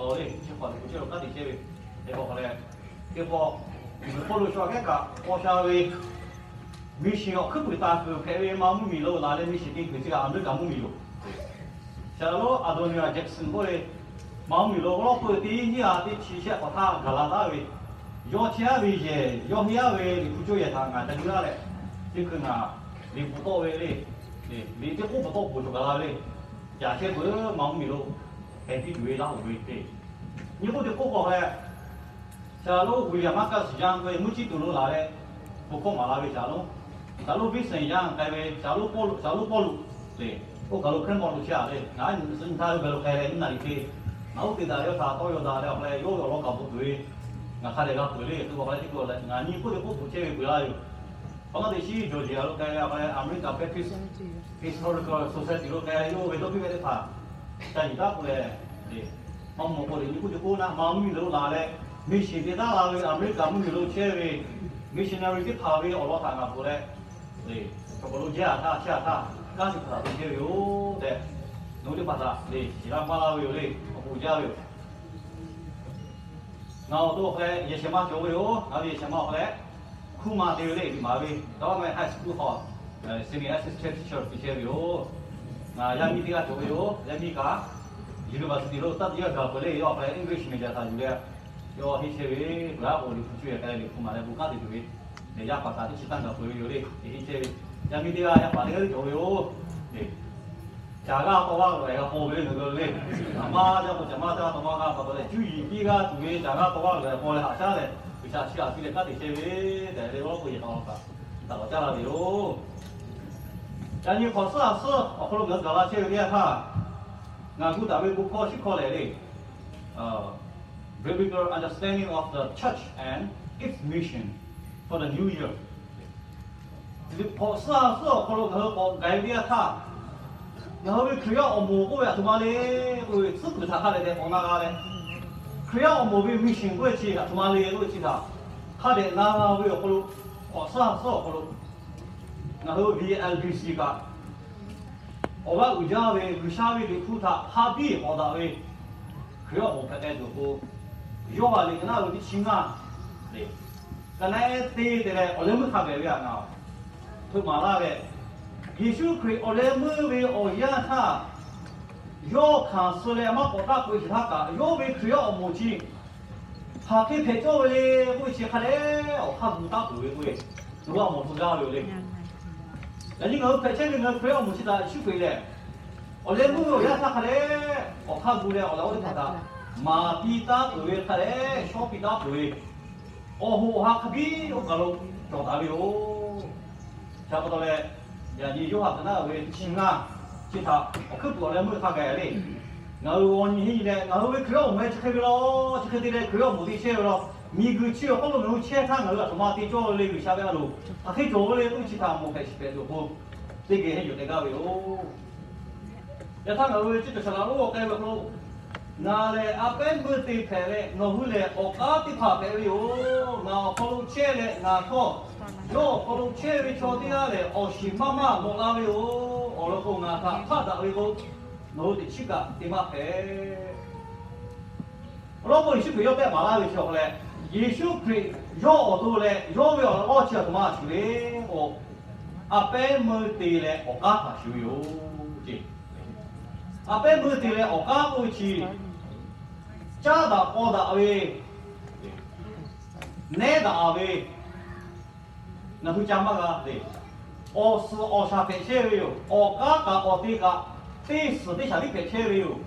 Awˬ le, chi hk'awꞈ teꞈ kuˬ chehˇ lo kanˉ te chehˇ ve, teˇ hk'awꞈ hk'a leh, teˇ pawˆ, Pawˇluꞈ shu aꞈ kehˉ kaꞈ paw sha ve, mission awˬ hkuiˉ puiˍ taˍ kuiˬ hpehꞈ ve Maˍ mvuhˇmiˬ lo laˬ leh mission te kuiˬ chi kaꞈ Aˍmeˍriˆkaˍ mvuhˇmiˬ yoˬ. Saˍlaꞈ lonˉ Adoniram Judson k'oˆ ve, Maˍ mvuhˇmiˬ lo awˬ lawn peuˬ teˇ hinˉ ha teˇ chi shehˆ hk'awꞈ htaˇ gaˬ la taˉ ve, yawˇ chehˇ aˉ ve yehˬ, yawˇ heˆ aˉ ve Liꞈ hpu cawˇ yehˬ htaꞈ ngaˬ ca nyi laˇ leh, teˇ hkui ngaˬ liꞈ bvuhꞈ tawˆ ve le, liꞈ teˇ k'oˆ bvuhꞈ tawˆ bvuhꞈ cawˬ gaˬ la ve le, caˬ chehˇ peuˬ Maˍ mvuhˇmiˬ lo hpehꞈ piˇ tuˬ ve laˇ oˬ ve te. Nyi k'oˆ te k'oˆ k'o leh, Saˍlaꞈ lonˉ William Marcus Young k'oˆ ve mvuhˇ ciˉ tuˬ lo laˬ leh, bon hkawˇ maˍ la ve Saˍlaꞈ lonˉ, Saˍlaꞈ lonˉ Vincent Young k'ai ve, Saˍlaꞈ lonˉ Pawˇluꞈ, Saˍlaꞈ lonˉ Pawˇluꞈ le, oˇ kaˬ lo Claremont lo chehˇ a le, ngaˬ nyi htaˇ oˇ gaˬ lo k'ai leh nyi naˍ riˍ hk'e, ngaˬ oˇ te daꞈ ve awˬ htaꞈ tawˇ yaw daꞈ leh awˬ hk'a leh yawˇ ve awˬ lawn kaꞈ bvuhꞈ tuˬ ve, ngaˬ hk'a dehꞈ g'a peuˬ le, hk'e k'o hk'a leh teˇ hkui leh ngaˬ nyi k'oˆ te k'oˆ bvuhꞈ chehˇ ve peuˬ laˇ yoˬ. Awˬ lawn teꞈ chiˉ Georgia lo k'ai leh awˬ hk'a leh American Baptist Historical Society lo k'ai leh yawˇ ve dawˇ piˇ ve teˇ hpaˍ ca nyi taˉ k'o leh, maˇ mawˬ k'o leh nyi k'oˆ te k'oˆ naˆ, Maˍ mvuhˇmiˬ lo laˬ leh mission te taˉ la ve America mvuhˇmiˬ lo chehˇ ve missionary teˇ hpaˍ ve awˬ lawn htaꞈ ngaˬ bvuhꞈ leh, le, chaw kaˬ lo jaˇ a htaˇ chehˇ a htaˇ kanˉ chi hpaˍ htaꞈ te chehˇ ve yoˬ tehꞈ, nawˬ hui teˇ hpaˍ htaꞈ le shiˍ laˇ maˇ laˇ ve yoˬ le, awˬ bon jaˇ ve yoˬ. Ngaˬ awˬ to awˬ hk'aw leh yehˬ shehˍ ma cawˬ ve yoˬ. Ngaˬ ve yehˬ shehˍ ma awˬ hk'aw leh hkunˉ ma te ve le, maˍ ve Government High School hk'aw senior assistant teacher te chehˇ ve yoˬ. Ngaˬ yaˇ miˇ teˇ g'aˇ cawˬ ve yoˬ. Yaˇ miˇ kaꞈ university lo taˇ te yaˇ gaˬ peuˬ le, yawˇ awˬ hk'aw leh English major htaꞈ yuˬ leh, yawˇ henˇ chehˇ ve, peuˬ aˉ k'o liꞈ hpu cuˇ yehˬ k'ai leh liꞈ hpu maˍ leh bon kanˉ te tuˬ ve, yaˇ paˍ kaꞈ teˇ chi tanˇ gaˬ peuˬ ve yoˬ le, henˇ chehˇ ve. Yaˇ miˇ teˇ g'aˇ yaˇ paˍ teˇ g'aˇ cawˬ ve yoˬ. Caˬ g'aˇ taw g'aˇ lawˬ g'a paw ve le, ngaˬ hui le. Caˬ maˇ jaˇ k'o caˬ maˇ jaˇ, taw maˇ g'aˇ pa taw leh cuˇ yiˍ piˇ g'aˇ tuˬ ve caˬ g'aˇ taw g'aˇ lawˬ g'a paw leh haꞈ shaˉ leh, G'uiˬsha chi a piˇ leh kanˉ te chehˇ ve tehꞈ le, awˬ lawn k'o yehˬ k'a awˬ kaꞈ taˍ lawˬ caˇ la ve yoˬ. Yaꞈ nyi hk'awꞈ suhˉ a suhˉ awˬ hk'aw lo ngaˬ hui gaˬ la chehˇ ve teˇ yanˇ htaˇ, ngaˬ gu taˍ ve bon hkawˇ chi hkawˇ lehˬ le, Biblical Understanding of the Church and Its Mission for the New Year. Hk'awꞈ suhˉ a suhˉ awˬ hk'aw lo ngaˬ hui k'awꞈ gaˬ ve teˇ yanˇ htaˇ, ngaˬ hui ve Hkriꞈ yaˇ awˬ moˍ k'oˆ ve aˬ htoꞈ ma le k'oˆ ve tcuhˉ kuiˬ htaꞈ hk'a dehꞈ dehꞈ k'awꞈ na g'a leh, Hkriꞈ yaˇ awˬ moˍ ve mission k'oˆ ve chi aˬ htoꞈ ma le k'oˆ ve chi htaꞈ hk'a dehꞈ na g'a ve awˬ hk'aw lo, hk'awꞈ suhˉ a suhˉ awˬ hk'aw lo ngaˬ hui V L B C kaꞈ awˬ g'aˇ uiˍ jaˇ ve G'uiˬsha ve Liꞈ hpu htaꞈ hk'a biˇ k'awꞈ daꞈ ve Hkriꞈ yaˇ awˬ moˍ hpehꞈ k'ai tuˬ awˬ pon, Yoˇhanˬ liꞈ ka naˆ ve teˇ chi ngaˇ le, ka naˆ te te leh awˬ leh meuˇ hk'a gaˬ ve a ngaˬ htoꞈ maˍ laˇ leh, Yeˍsuˆ Hkriꞈ awˬ leh meuˇ ve awˬ yanˇ htaˇ, yawˇ hkanˍ suh leh maˇ k'awꞈ taˆ peuˬ ve htaˇ kaꞈ, yawˇ ve Hkriꞈ yaˇ awˬ moˍ chi hk'aˬ hk'e hpehꞈ cawˇ ve le k'oˆ ve chi hk'a dehꞈ awˬ hk'aˇ gu taˉ peuˬ ve k'oˆ ve, nawˬ hui a mawˬ tcuh gaˇ ve yoˬ le. Yaꞈ nyi ngaˬ hui hpehꞈ chehˇ ve ngaˬ hui Hkriꞈ yaˇ awˬ moˍ chi htaꞈ Yeˍsuˆ Hkriꞈ lehˬ, awˬ leh meuˇ ve awˬ yanˇ htaˇ hk'a dehꞈ awˬ hk'aˇ gu leh awˬ leh oˇ teˇ hpaˍ htaꞈ maˍ piˇ taˉ peuˬ ve, hk'a dehꞈ shawˉ piˇ taˉ peuˬ ve, awˬ hoꞈ awˬ ha hk'a biˇ oˇ kaˬ lo cawˬ taˍ ve yoˬ. Chi pa taw leh, yaꞈ nyi Yoˇhanˬ ka naˆ ve teˇ chi ngaˇ chi htaꞈ awˬ hkuiˉ puiˍ awˬ leh meuˇ hk'a gaˬ le. Ngaˬ hui g'aw nyi henˇ nyi leh ngaˬ hui ve Hkriꞈ yaˇ awˬ moˍ chi hk'e ve law, chi hk'e te leh Hkriꞈ yaˇ awˬ moˍ te chehˇ ve law, miˬguiˬ chi awˬ hk'aw lo ngaˬ hui chehˇ htaˇ ngaˬ hui aˬ htoꞈ ma te cawˇ ve le, G'uiˬsha ve a loˍ hk'aˬ hk'e cawˬ ve le k'oˆ ve chi htaꞈ mawˬ hpehꞈ shiˍ hpehꞈ tuˬ awˬ pon, teˇ geh henˇ yuˬ k'ai gaˇ ve yoˬ. Yaꞈ htaˇ ngaˬ hui ve chi cawˬ shaˍ laꞈ lonˉ awˬ k'ai ve awˬ hk'aw lo, ngaˬ lehˬ a pehˉ meuˇ te hpehꞈ leh, nawˬ hui lehˬ awˬ k'aˉ teˇ hpaˍ hpehꞈ ve yoˬ. Ngaˬ awˬ hk'aw lo chehˇ leh ngaˬ htawˇ, yawˇ awˬ hk'aw lo chehˇ ve chaw teˇ g'aˇ lehˬ, awˬ shiˍ maˇ maˇ mawꞈ la ve yoˬ. Awˬ lawn k'o, ngaˬ htaꞈ hpaˆ daꞈ ve k'o, nawˬ hui teꞈ chiˉ kaꞈ te maˇ hpehꞈ. Awˬ lawn k'o, Yeˍsuˆ Hkriꞈ yawˇ tehˆ maˍ laˇ ve chi awˬ hk'aw leh, Yeˍsuˆ Hkriꞈ yawˇ awˬ to leh yawˇ ve awˬ lawn chi aˬ htoꞈ ma shuˍ le k'o, a pehˉ meuˇ te leh awˬ k'aˉ htaꞈ shuˍ ve yoˬ ce. A pehˉ meuˇ te leh awˬ k'aˉ k'oˆ ve chi, caˉ daꞈ k'aw daꞈ ve, nehˉ daꞈ ve, ngaˬ hui ca maˇ g'a le. Awˬ suhˍ awˬ shaˍ hpehꞈ chehˇ ve yoˬ. Awˬ k'aˉ kaꞈ awˬ te kaꞈ, teˇ suhˍ teˇ shaˍ tiˉ hpehꞈ chehˇ ve yoˬ.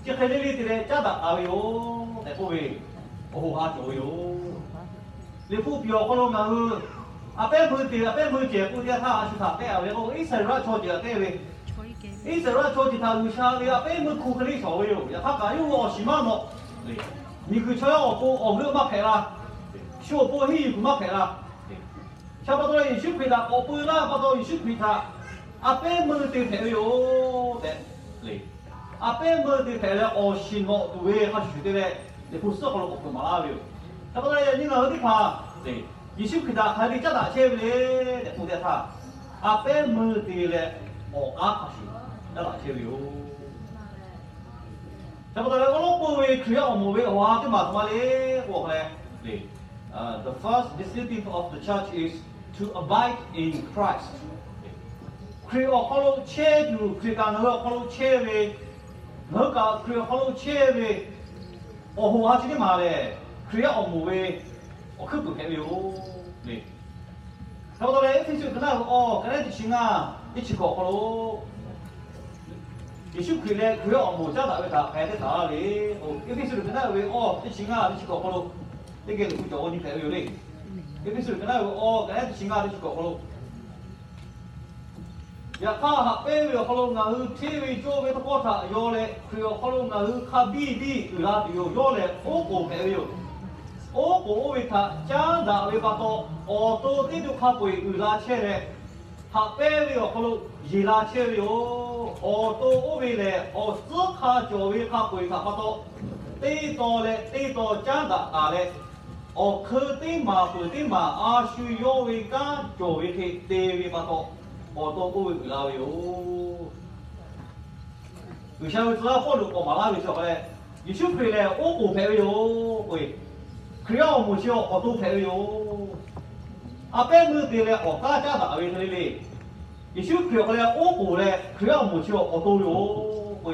Chi hk'e le le te leh caˉ daꞈ taˍ ve yoˬ tehꞈ k'oˆ ve, awˬ hoꞈ ha cawˬ ve yoˬ. Liꞈ hpu piˍ awˬ hk'aw lo ngaˬ hui a pehˉ meuˇ te, a pehˉ meuˇ cehˬ k'oˆ teˇ g'aˇ htaˇ, a shu htaꞈ tehˆ a ve k'o, Iˉsaˍreˍlaˆ chaw ceuˬ htaꞈ tehˆ ve, Iˉsaˍreˍlaˆ chaw ceuˬ htaꞈ G'uiˬsha ve a pehˉ meuˇ hk'u hk'e le shawˍ ve yoˬ. Yaꞈ hk'aˇ kaꞈ yawˇ hui awˬ shiˍ maˇ nawꞈ, miˬguiˬ chaw yaˇ awˬ pon awˬ g'euˆ maˇ hpehꞈ la, shu awˬ pon henˇ yuˬ kuiˬ maˇ hpehꞈ la. Chi pa taw leh Yeˍsuˆ Hkriꞈ htaꞈ k'awꞈ peu laˇ pa taw, Yeˍsuˆ Hkriꞈ htaꞈ a pehˉ meuˇ te hpehꞈ ve yoˬ tehꞈ le. A pehˉ meuˇ te hpehꞈ leh awˬ shiˍ nawꞈ tuˬ ve hk'a shuˍ shuˍ te leh, Liꞈ hpu suhˉ hk'aw lo k'awꞈ peu maˍ laˇ ve yoˬ. Chi pa taw leh yaꞈ nyi ngaˬ hui teˇ hpaˍ Yeˍsuˆ Hkriꞈ htaꞈ hk'aˬ hk'e te caˉ daꞈ chehˇ ve le tehꞈ k'oˆ teˇ g'aˇ htaˇ, a pehˉ meuˇ te leh awˬ k'aˉ hk'a shuˍ caˉ daꞈ chehˇ ve yoˬ. Hk'e pa taw leh, awˉ lawˉ peuˇ ve Hkriꞈ yaˇ awˬ moˍ ve awˬ ha teˇ maˬ htoꞈ ma le k'o hk'a leh, the first distinctive of the church is to abide in Christ. Hkriꞈ awˬ hk'aw lo chehˇ tuˬ, Hkriꞈ kaꞈ ngaˬ hui awˬ hk'aw lo chehˇ ve, ngaˬ hui kaꞈ Hkriꞈ awˬ hk'aw lo chehˇ ve, awˬ hoꞈ ha chi teˇ maˬ lehˬ, Hkriꞈ yaˇ awˬ moˍ ve awˬ hkuiˉ puiˍ hpehꞈ ve yoˬ. Hk'e pa taw leh, Eˇfeˇsuꞈ hk'e naˉ ve awˬ, hk'e naˉ teˇ chi ngaˇ teˇ chi hkawꞈ hk'aw lo Yeˍsuˆ Hkriꞈ leh Hkriꞈ yaˇ awˬ moˍ caˉ daꞈ ve htaꞈ hk'a dehꞈ taˍ laˇ ve le. Eˇfeˇsuꞈ hk'e naˉ ve awˬ, teˇ chi ngaˇ teˇ chi hkawꞈ hk'aw lo teˇ geh lo k'o cawˬ a nyi hpehꞈ ve yoˬ le. Eˇfeˇsuꞈ hk'e naˉ ve awˬ, hk'e naˉ teˇ chi ngaˇ teˇ chi hkawꞈ hk'aw lo Yaꞈ hk'aˇ, haꞈ pehnˇ ve awˬ hk'aw lo ngaˬ hui hteˇ ve cawˇ ve tawˇ hkawˇ htaꞈ yaw leh, Hkriꞈ awˬ hk'aw lo ngaˬ hui hk'a biˇ biˇ uiˍ la tuˬ yoˬ. Yawˇ lehˬ oˉ k'oˍ hpehꞈ ve yoˬ. Oˉ k'oˍ oˇ ve htaꞈ caˉ daꞈ ve pa taw, awˬ to teˇ to hk'a peu-eˬ uiˍ la chehˇ leh, haꞈ pehnˇ ve awˬ hk'aw lo yeˬ la chehˇ ve yoˬ. Awˬ to oˇ ve lehˬ, awˬ tcuhˉ hk'a cawˬ ve hk'a peu-eˬ htaꞈ pa taw, teˇ taw leh teˇ taw caˉ daꞈ taˍ leh, awˬ hk'eun teˇ maˬ peuˬ teˇ maˬ a shu yawˇ ve kanˉ cawˬ ve hk'e te ve pa taw, awˬ to oˇ ve uiˍ la ve yoˬ. G'uiˬsha ve tcuh yaˇ Pawˇluꞈ k'awꞈ maˍ laˇ ve chi awˬ hk'a leh, Yeˍsuˆ Hkriꞈ lehˬ oˉ k'oˍ hpehꞈ ve yoˬ k'o, Hkriꞈ yaˇ awˬ moˍ chi awˬ to hpehꞈ ve yoˬ. A pehˉ meuˇ te leh awˬ k'aˉ caˉ daꞈ ve hk'e le le, Yeˍsuˆ Hkriꞈ awˬ hk'a leh oˉ k'oˍ leh Hkriꞈ yaˇ awˬ moˍ chi awˬ to ve yoˬ k'o,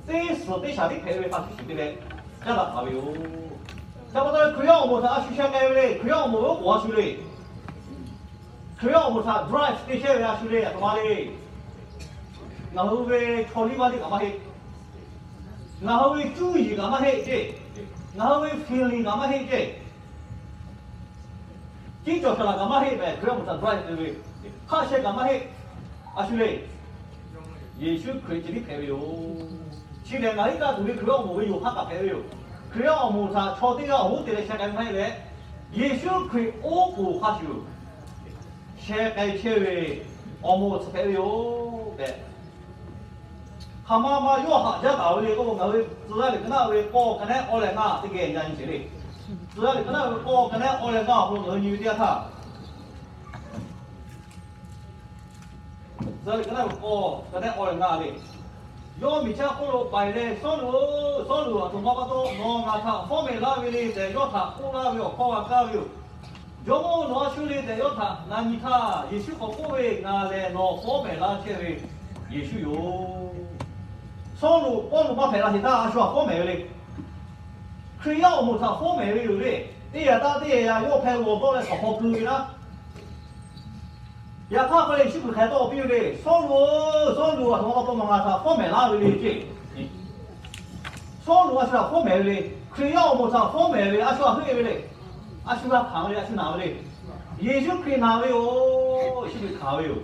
teˇ suhˍ teˇ shaˍ tiˉ hpehꞈ ve hk'a shuˍ shuˍ te leh caˉ daꞈ taˍ ve yoˬ. Hk'e pa taw leh, Hkriꞈ yaˇ awˬ moˍ htaꞈ a shu sheh k'ai ve le. Hkriꞈ yaˇ awˬ moˍ ve oˉ k'oˍ a shu le. Hkriꞈ yaˇ awˬ moˍ htaꞈ drive te chehˇ ve a shu le, a htoꞈ ma le. Ngaˬ hui ve chaw liˇ vaˇ liˇ kaꞈ maˇ heˆ. Ngaˬ hui ve cuˇ yiˍ kaꞈ maˇ heˆ ceˇ. Ngaˬ hui ve feeling kaꞈ maˇ heˆ ceˇ. Ciˉ cawˬ shaˍ laꞈ kaꞈ maˇ heˆ mehˍ, Hkriꞈ yaˇ awˬ moˍ htaꞈ drive te ve. Hk'aˆ sheh kaꞈ maˇ heˆ. A shu le. Yeˍsuˆ Hkriꞈ ceh tiˉ hpehꞈ ve yoˬ. Chi lehˬ, ngaˬ hui kaꞈ tuˬ ve Hkriꞈ yaˇ awˬ moˍ ve yoˬ hk'aˇ kaꞈ hpehꞈ ve yoˬ. Hkriꞈ yaˇ awˬ moˍ htaꞈ chaw teˇ g'aˇ awˬ hoˉ te leh sheh k'ai ve maˇ heˆ leh, Yeˍsuˆ Hkriꞈ oˉ k'oˍ hk'a shuˍ sheh k'ai chehˇ ve awˬ moˍ awˬ tcuh hpehꞈ ve yoˬ tehꞈ, hk'aˬ ma ma yawˇ haꞈ jaˇ taˍ ve le k'oˆ k'o, ngaˬ hui Tcuh yaˇ liꞈ hk'e naˉ ve k'awˇ hk'e naˉ awˬ leh ngaˇ teˇ geh nyi nyi sheˍ le. Tcuh yaˇ liꞈ hk'e naˉ ve k'awˇ hk'e naˉ awˬ leh ngaˇ awˬ hk'aw lo ngaˬ hui nyi ve teˇ yanˇ htaˇ, Tcuh yaˇ liꞈ hk'e naˉ ve k'awˇ hk'e naˉ awˬ leh ngaˇ le. Yawˇ miˬ chaˇ hk'oˆ lo paiˍ leh, Sawˉluꞈ, Sawˉluꞈ, a htoꞈ ma pa taw nawˬ ngaˬ htaꞈ fawˉ mehˍ laˇ ve le tehꞈ, yawˇ htaꞈ k'oˆ laˇ ve awˬ hkawˇ g'a kaˇ ve yoˬ. Jawˇmawˇ-oˬ, nawˬ a shu le tehꞈ yawˇ htaꞈ na nyi htaˇ, Yeˍsuˆ k'awꞈ k'oˆ ve, Ngaˬ lehˬ nawˬ fawˉ mehˍ laˇ chehˇ ve Yeˍsuˆ yoˬ. Sawˉluꞈ, Pawˇluꞈ maˇ hpehꞈ la sheˍ htaˇ, a shu htaꞈ fawˉ mehˍ ve le. Hkriꞈ yaˇ awˬ moˍ htaꞈ fawˉ mehˍ ve yoˬ le. Teˇ yanˇ taˇ teˇ yanˇ yawˇ hpeh g'awˬ tawˆ leh hk'aˬ hk'aw keu ve naˉ, yaꞈ hk'aˇ hk'a leh Yeˍsuˆ Hkriꞈ hk'aˬ hk'e tawˆ piˇ ve le. Sawˉluꞈ-oˬ, Sawˉluꞈ, a htoꞈ ma pa taw nawˬ ngaˬ htaꞈ fawˉ mehˍ laˇ ve le ceˇ. Sawˉluꞈ a shu htaꞈ fawˉ mehˍ ve le. Hkriꞈ yaˇ awˬ moˍ htaꞈ fawˉ mehˍ ve le. A shu htaꞈ heuˆ ve le. A shu g'a hkanˍ ve le. A shu naˬ ve le. Yeˍsuˆ Hkriꞈ naˬ ve yoˬ. Yeˍsuˆ Hkriꞈ hkanˍ ve yoˬ.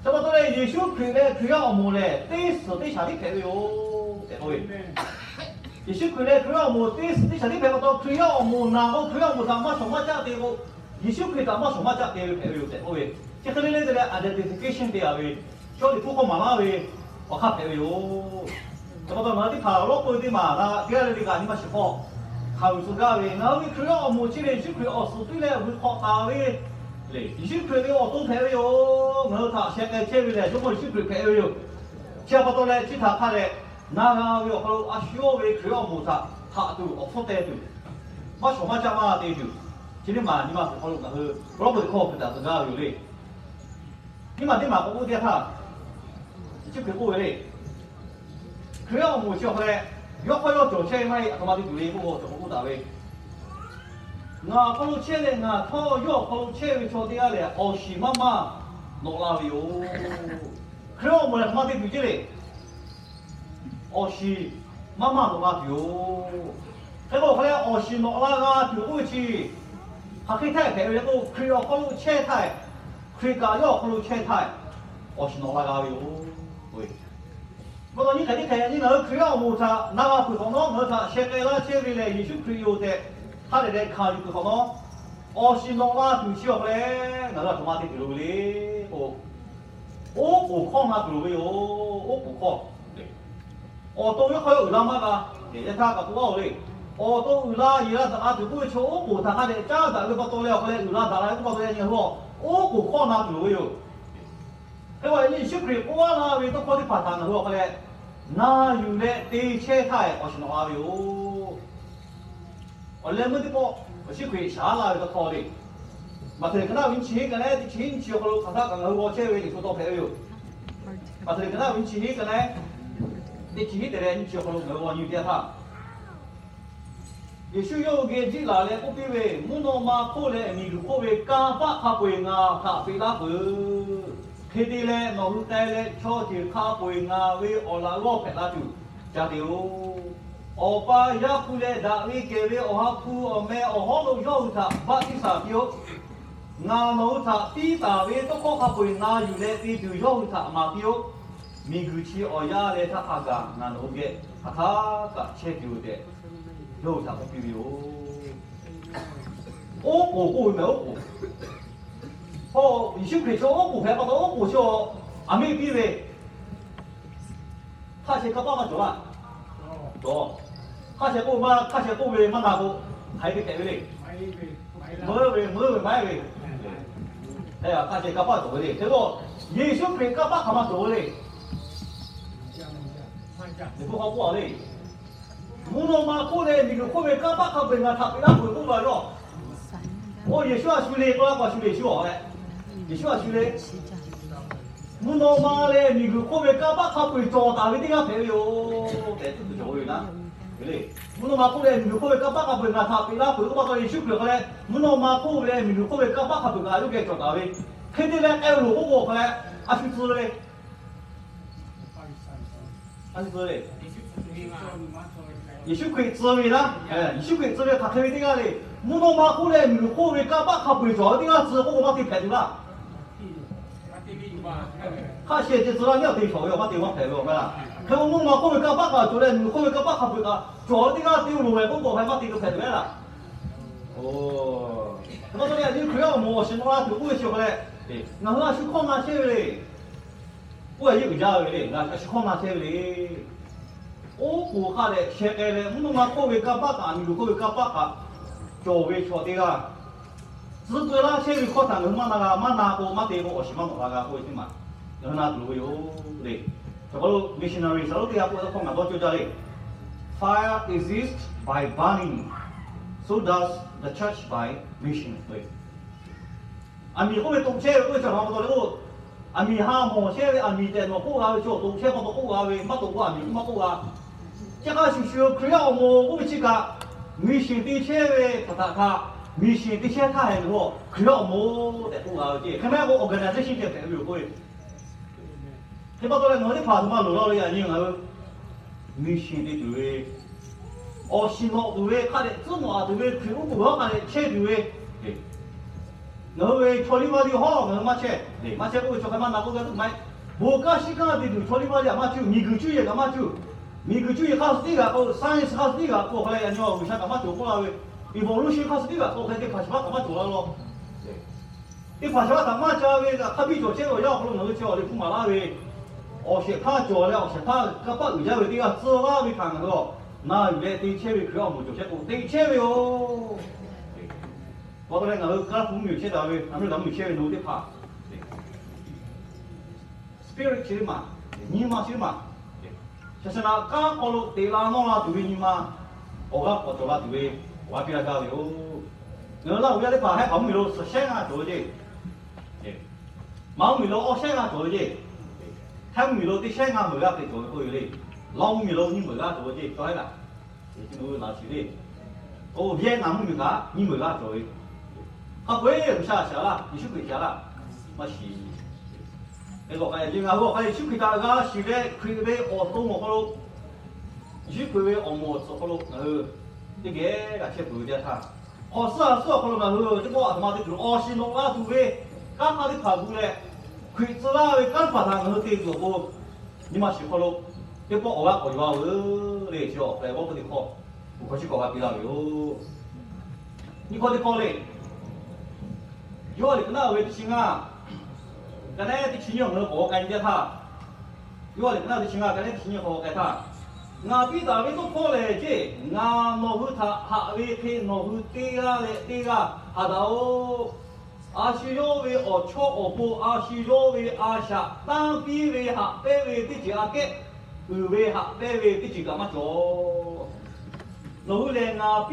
Chi pa taw leh, Yeˍsuˆ Hkriꞈ leh Hkriꞈ yaˇ awˬ moˍ lehˬ teˇ suhˍ teˇ shaˍ tiˉ hpehꞈ ve yoˬ tehꞈ k'oˆ ve. Yeˍsuˆ Hkriꞈ leh Hkriꞈ yaˇ awˬ moˍ teˇ suhˍ teˇ shaˍ tiˉ hpehꞈ pa taw, Hkriꞈ yaˇ awˬ moˍ naˬ k'o, Hkriꞈ yaˇ awˬ moˍ htaꞈ maˇ shawˍ maˇ caˆ te k'o, Yeˍsuˆ Hkriꞈ htaꞈ maˇ shawˍ maˇ caˆ te ve hpehꞈ ve yoˬ tehꞈ k'oˆ ve. Chi hk'e le le te leh, identification te a ve, chaw liꞈ hpu hk'aw maˍ laˇ ve awˬ hk'aˇ hpehꞈ ve yoˬ. Chi pa taw ngaˬ hui teˇ hpaˍ awˬ lawˉ k'oˆ ve teˇ maˬ htaꞈ teˇ g'aˇ le le kaꞈ nyi ma shiˍ hk'aw hk'aˬ uiˍ tcuh gaˇ ve, ngaˬ hui ve Hkriꞈ yaˇ awˬ moˍ chi lehˬ, Yeˍsuˆ Hkriꞈ awˬ suhˍ tiˉ leh vuiˬ hk'awꞈ taˍ ve, Yeˍsuˆ Hkriꞈ ve awˬ to hpehꞈ ve yoˬ. Ngaˬ hui htaꞈ sheh k'ai chehˇ ve lehˬ, Jawˇmawˇ Yeˍsuˆ Hkriꞈ hpehꞈ ve yoˬ. Chi pa taw leh, chi htaꞈ hk'a dehꞈ na g'a ve awˬ hk'aw lo a shu yawˇ ve Hkriꞈ yaˇ awˬ moˍ htaꞈ haꞈ tuˬ awˬ hpfuhˇ teh tuˬ, maˇ shawˍ maˇ caˆ maˇ te tuˬ, chi teˇ maˬ nyi ma shiˍ hk'aw lo ngaˬ hui awˬ lawˉ k'oˆ ve hkawˇ hk'e taˍ tcuh gaˇ ve yoˬ le. Nyi ma teˇ maˬ k'awꞈ k'oˆ teˇ htaˇ, Yeˍsuˆ Hkriꞈ k'oˆ ve le. Hkriꞈ yaˇ awˬ moˍ chi awˬ hk'a leh, yawˇ hk'aw yawˇ cawˬ chehˇ ve maˇ heˆ, a htoꞈ ma te tuˬ le k'oˆ k'o, cawˬ k'oˆ taˍ ve, Ngaˬ awˬ hk'aw lo chehˇ leh ngaˬ htawˇ yawˇ awˬ hk'aw lo chehˇ ve chaw teˇ g'aˇ lehˬ, awˬ shiˍ maˇ maˇ nawꞈ la ve yoˬ. Hkriꞈ yaˇ awˬ moˍ lehˬ, a htoꞈ ma te tuˬ ceˇ le. Awˬ shiˍ maˇ maˇ nawꞈ la tuˬ yoˬ. Hk'e k'o, awˬ hk'a leh awˬ shiˍ nawꞈ la g'a tuˬ k'oˆ ve chi, hk'aˬ hk'e htaˇ hpehꞈ ve le k'o, Hkriꞈ awˬ hk'aw lo chehˇ htaˇ, Hkriꞈ kaꞈ yawˇ awˬ hk'aw lo chehˇ htaˇ, awˬ shiˍ nawꞈ la g'a ve yoˬ. Maˇ taw nyiˇ hk'e teˇ hk'e nyi ngaˬ hui Hkriꞈ yaˇ awˬ moˍ htaꞈ na g'a peuˬ hk'awꞈ nawˉ, ngaˬ hui htaꞈ sheh k'ai laˇ chehˇ ve lehˬ Yeˍsuˆ Hkriꞈ yoˬ tehꞈ hk'a dehꞈ dehꞈ hkanˍ yuˬ peuˬ hk'awꞈ nawˉ, awˬ shiˍ nawꞈ la tuˬ chi awˬ hk'a leh ngaˬ hui a htoꞈ ma te tuˬ loˍ ve le k'o, oˉ k'oˍ hkawˇ na tuˬ loˍ ve yoˬ. Oˉ k'oˍ hkawˇ. Awˬ to yawˇ hk'aw yawˇ uiˍ la maˇ g'a. Yaꞈ htaˇ kaꞈ k'oˆ laˇ-oˬ le. Awˬ to uiˍ la yeˬ la daꞈ la tuˬ k'oˆ ve chaw oˉ k'oˍ htaꞈ hk'a dehꞈ caˉ daꞈ ve pa taw leh, awˬ hk'a leh uiˍ la daꞈ la ve k'oˆ pa taw leh, ngaˬ hui oˉ k'oˍ hkawˇ na tuˬ loˍ ve yoˬ. Hk'e k'o, Yeˍsuˆ Hkriꞈ k'oˆ laˇ ve tawˇ hkawˇ teˇ hpaˍ htaꞈ ngaˬ hui awˬ hk'a leh na yuˬ leh te chehˇ htaˇ awˬ shiˍ nawꞈ la ve yoˬ. Awˬ leh meuˇ teˇ pawˆ awˬ shinˉ Hkriꞈ shaˍ laˇ ve tawˇ hkawˇ le. Maꞈhtehˍ hkanˇ ve nyiˇ chi hiˉ ka leh teˇ chi hiˉ nyiˇ chi awˬ hk'aw lo hk'aˬ htaˆ kaꞈ ngaˬ hui g'aw chehˇ ve liꞈ hpu tawˇ hpehꞈ ve yoˬ. Maꞈhtehˍ hkanˇ ve nyiˇ chi hiˉ ka leh teˇ chi hiˉ te leh nyiˇ chi awˬ hk'aw lo ngaˬ hui g'aw nyi teˇ htaˇ, Yeˍsuˆ yawˇ hui geh jiˆ laˬ leh k'oˆ piˇ ve, Mvuhˇ naw ma hk'oˆ leh miˬguiˬ hk'oˆ ve kanˇ paˆ hk'a peu-eˬ ngaˬ htaꞈ peꞈ laˇ peuˬ. Hk'e te leh nawˬ hui k'ai leh chaw ceuˬ hk'a peu-eˬ ngaˬ ve awˬ laꞈ g'awˇ hpehꞈ la tuˬ ca te-oˬ. Awˬ pa, Yaˇ hpu leh Daꞈ ve kehˬ ve Awˬ ha hpu awˬ meh awˬ hawˉ lo yawˇ hui htaꞈ baˆtiˆsaˬ piˇ-oˆ. Ngaˬ nawˬ hui htaꞈ piˇ taˍ ve tawˇ hkawˇ hk'a peu-eˬ na yuˬ leh te tuˬ yawˇ hui htaꞈ maˍ piˇ-oˆ. Miˬguiˬ chi awˬ yaˇ leh htaˇ hk'a gaˬ ngaˬ nawˬ hui geh hk'aˬ htaˆ kaꞈ chehˇ tuˬ tehꞈ yawˇ hui htaꞈ k'oˆ piˇ ve yoˬ. Oˉ k'oˍ k'oˆ ve mehˍ, oˉ k'oˍ. Hpaw, Yeˍsuˆ Hkriꞈ chaw oˉ k'oˍ hpehꞈ pa taw, oˉ k'oˍ chi aˬ miˇ piˇ ve, hk'a sheh kanˇ paˆ maˇ cawˬ laˇ. Cawˬ. Hk'a sheh k'oˆ ve maˇ, hk'a sheh k'oˆ ve maˇ na k'o, hk'aˬ hk'e te hpehꞈ ve le. Meuˇ ve, meuˇ ve maˇ heˆ ve. Hk'a sheh kanˇ paˆ cawˬ ve le. Hk'e k'o, Yeˍsuˆ Hkriꞈ kanˇ paˆ hk'aˬ ma cawˬ ve le. Liꞈ hpu hk'aw k'oˆ a le. Mvuhˇ naw ma hk'oˆ leh miˬguiˬ hk'oˆ ve kanˇ paˆ hk'a peu-eˬ ngaˬ htaꞈ peꞈ laˇ peuˬ k'oˆ ve yoˬ. Oˇ Yeˍsuˆ a shu le k'oˆ laˇ k'o, a shu le shu a leh, Yeˍsuˆ a shu le. Mvuhˇ naw ma leh miˬguiˬ hk'oˆ ve kanˇ paˆ hk'a peu-eˬ cawˬ taˍ ve teˇ g'aˇ hpehꞈ ve yoˬ tehꞈ tuˬ cawˬ ve yoˬ naˉ. Mvuhˇ naw ma hk'oˆ leh miˬguiˬ hk'oˆ ve kanˇ paˆ hk'a peu-eˬ ngaˬ htaꞈ peꞈ laˇ peuˬ k'oˆ pa taw, Yeˍsuˆ Hkriꞈ hk'a leh mvuhˇ naw ma hk'oˆ leh miˬguiˬ hk'oˆ ve kanˇ paˆ hk'a peu-eˬ kaꞈ yawˇ geh cawˬ taˍ ve. Hk'e te leh k'ai loˬ k'oˆ k'o hk'a leh, a shu tcuh ve le. A shu tcuh ve le. Yeˍsuˆ Hkriꞈ tcuh ve naˉ, Yeˍsuˆ Hkriꞈ tcuh ve hk'aˬ hk'e ve teˇ g'aˇ le. Mvuhˇ naw ma hk'oˆ leh miˬguiˬ hk'oˆ ve kanˇ paˆ hk'a peu-eˬ cawˬ ve teˇ g'aˇ tcuh k'oˆ k'o maˇ te hpehꞈ tuˬ laˇ. Hk'a sheh te tcuh laˇ, nyiˇ awˬ te shawˍ ve awˬ maˇ te maˇ hpehꞈ ve awˬ maˇ laˇ. Hk'e k'o mvuhˇ naw ma hk'oˆ ve kanˇ paˆ kaꞈ cawˬ leh miˬguiˬ hk'oˆ ve kanˇ paˆ hk'a peu-eˬ kaꞈ cawˬ ve teˇ g'aˇ te loˬ ve k'oˆ k'o hk'a maˇ te tuˬ hpehꞈ tuˬ laˇ. Hk'e pa taw leh Yeˍsuˆ Hkriꞈ awˬ moˍ awˬ shiˍ nawꞈ la tuˬ k'oˆ ve chi hk'a leh, ngaˬ hui a shu hkawˇ na chehˇ ve le. Oˇ a yeˇ uiˍ jaˇ ve le, ngaˬ a shu hkawˇ na chehˇ ve le. Oˉ k'oˍ hk'a dehꞈ sheh k'ai leh mvuhˇ naw ma hk'oˆ ve kanˇ paˆ kaꞈ miˬguiˬ hk'oˆ ve kanˇ paˆ kaꞈ cawˬ ve chaw teˇ g'aˇ tcuh peu laˇ chehˇ ve hkawˇ htaꞈ ngaˬ hui maˇ na g'a, maˇ na k'o maˇ te k'o awˬ shiˍ maˇ mawˬ la g'a k'oˆ ve teˇ maˬ ngaˬ hui na tuˬ ve yoˬ le. Chaw hk'aw lo missionary saˍ lonˉ teˇ g'aˇ k'oˆ ve tawˇ hkawˇ ngaˬ dawˇ cawˇ jaˇ le. Fire exists by burning, so does the church by mission. Aˬ miˍ k'oˆ ve toꞈ chehˇ ve k'oˆ ve chaw hk'aw pa taw le k'o, aˬ miˍ ha mawˬ chehˇ ve, aˬ miˍ tehꞈ nawˬ k'oˆ g'a ve chaw toꞈ chehˇ pa taw k'oˆ g'a ve, maˇ toꞈ k'o aˬ miˍ k'oˆ maˇ k'oˆ g'a. Chi hk'a shuˍ shuˍ Hkriꞈ yaˇ awˬ moˍ k'oˆ ve chi kaꞈ, mission te chehˇ ve htaꞈ htaꞈ htaꞈ mission te chehˇ htaˇ hehꞈ ve k'o Hkriꞈ yaˇ awˬ moˍ tehꞈ k'oˆ g'a ve ceˇ. Hk'e maˇ heˆ k'o organization ceh hpehꞈ ve yoˬ k'oˆ ve. Hk'e pa taw leh ngaˬ hui teˇ hpaˍ htoꞈ ma loˍ la le, yaꞈ nyi ngaˬ hui mission te tuˬ ve, awˬ shiˍ nawꞈ tuˬ ve, hk'a dehꞈ tcuhˉ nawꞈ a tuˬ ve, Hkriꞈ uˉ peunˍ hawˉ hk'a dehꞈ chehˇ tuˬ ve, ngaˬ hui ve chaw liˇ vaˇ liˇ hawˉ ngaˬ hui maˇ chehˇ. Maˇ chehˇ k'oˆ ve chaw hk'a maˇ na k'oˆ gaˇ tuˬ maˇ heˆ. Bon kanˉ shiˉ kanˉ te tuˬ chaw liˇ vaˇ liˇ htaꞈ maˇ cuˇ, miˬguiˬ cuˇ yehˬ kaꞈ maˇ cuˇ, miˬguiˬ cuˇ yehˬ hk'a suh tiˉ g'aꞈ k'o, science hk'a suh tiˉ g'aꞈ k'o hk'a leh yaꞈ nyi G'uiˬsha kaꞈ maˇ cawˬ k'oˆ la ve, evolution hk'a suh tiˉ g'aꞈ k'o hk'a leh teˇ hpaˍ shehˍ hpaˇ kaꞈ maˇ cawˬ la law. Teˇ hpaˍ shehˍ hpaˇ htaꞈ maˇ ca ve kaꞈ hk'a biˇ cawˬ chehˇ ve awˬ yanˇ awˬ hk'aw lo ngaˬ hui chi awˬ liꞈ hpu maˍ laˇ ve, awˬ shehˍ hpaˇ cawˬ leh awˬ shehˍ hpaˇ kanˇ paˆ uiˍ jaˇ ve teˇ g'aˇ tcuh laˇ ve htaꞈ ngaˬ hui nawˬ na yuˬ leh te chehˇ ve Hkriꞈ awˬ moˍ cawˬ chehˇ k'o te chehˇ ve yoˬ. Pa taw leh ngaˬ hui Kaˇ laˇ hpu mvuhˇmiˬ chehˇ taˍ ve, a mvuhˇ miˬ chehˇ ve nawˬ hui teˇ hpaˍ spirit chi teˇ maˬ, nyi ma chi teˇ maˬ, shaˍ shaˍ naꞈ kanˉ hk'aw lo teꞈ la nawˇ la tuˬ ve nyi ma, awˬ g'aˇ k'awꞈ cawˬ la tuˬ ve awˬ g'aˇ piˇ laˇ gaˇ ve yoˬ. Ngaˬ hui Laˇ huˍ yaˇ teˇ hpaˍ hehˉ k'aꞈ mvuhˇmiˬ lo suhˍ shehˉ ngaˇ cawˬ ve ceˇ. Maˇ mvuhˇmiˬ lo awˇ shehˉ ngaˇ cawˬ ve ceˇ. Hehˉ mvuhˇmiˬ lo teˇ shehˉ ngaˇ meuˍ g'aˇ hk'e cawˬ ve k'oˆ ve le. Laˇ mvuhˇmiˬ lo nyiˇ meuˍ g'aˇ cawˬ ve ceˇ, cawˬ hehˉ laˇ. Chi ngaˬ hui laꞈ shiˍ le. Oˇ Vietnam mvuhˇmiˬ kaꞈ nyiˇ meuˍ g'aˇ cawˬ ve. Hk'a peu-eˬ G'uiˬsha shaˍ laˇ, Yeˍsuˆ Hkriꞈ shaˍ laˇ, maˇ shiˍ. Hk'e k'o k'ai ve ngaˬ hui awˬ hk'aˇ Yeˍsuˆ Hkriꞈ htaꞈ g'a shiˍ leh Hkriꞈ ve awˬ to awˬ hk'aw lo, Yeˍsuˆ Hkriꞈ ve awˬ moˍ awˬ tcuh awˬ hk'aw lo ngaˬ hui teˇ geh g'a chehˇ peuˬ ve teˇ yanˇ htaˇ, hk'awꞈ suhˉ a suhˉ awˬ hk'aw lo ngaˬ hui teˇ pawˆ a htoꞈ ma te tuˬ awˬ shiˍ nawꞈ la tuˬ ve kanˉ hk'aˇ teˇ hpaˍ gu leh, Hkriꞈ tcuh laˇ ve kanˉ teˇ hpaˍ htaꞈ ngaˬ hui te tuˬ awˬ pon, nyi ma shiˍ hk'aw lo teˇ pawˆ awˬ g'aˇ k'awꞈ yuˬ a veuˬ le. Chi awˬ hk'e g'awˇ hk'oˆ teˇ hkawˇ, awˬ hk'aw chi k'awꞈ g'a piˇ laˇ ve yoˬ. Nyiˇ hkawˇ teˇ hkawˇ le. Yoˇhanˬ liꞈ ka naˉ ve teˇ chi ngaˇ, ka naˉ teˇ chi nyiˇ awˬ ngaˬ hui k'awꞈ k'ai nyi teˇ htaˇ, Yoˇhanˬ liꞈ ka naˉ teˇ chi ngaˇ, ka naˉ teˇ chi nyiˇ k'awꞈ k'ai htaˇ, ngaˬ piˇ taˍ ve tawˇ hkawˇ lehˬ ceˇ, ngaˬ nawˬ hui htaꞈ haꞈ ve hk'e nawˬ hui teˇ g'aˇ leh teˇ g'aˇ haꞈ daꞈ-oˬ. A shu yawˇ ve awˬ chawˇ awˬ pon a shu yawˇ ve a shaꞈ tanˇ piˇ ve haꞈ pehnˇ ve teˇ ceuˬ aꞈ kehˉ uiˍ ve haꞈ pehnˇ ve teˇ ceuˬ kaꞈ maˇ cawˬ. Nawˬ hui lehˬ ngaˬ piˇ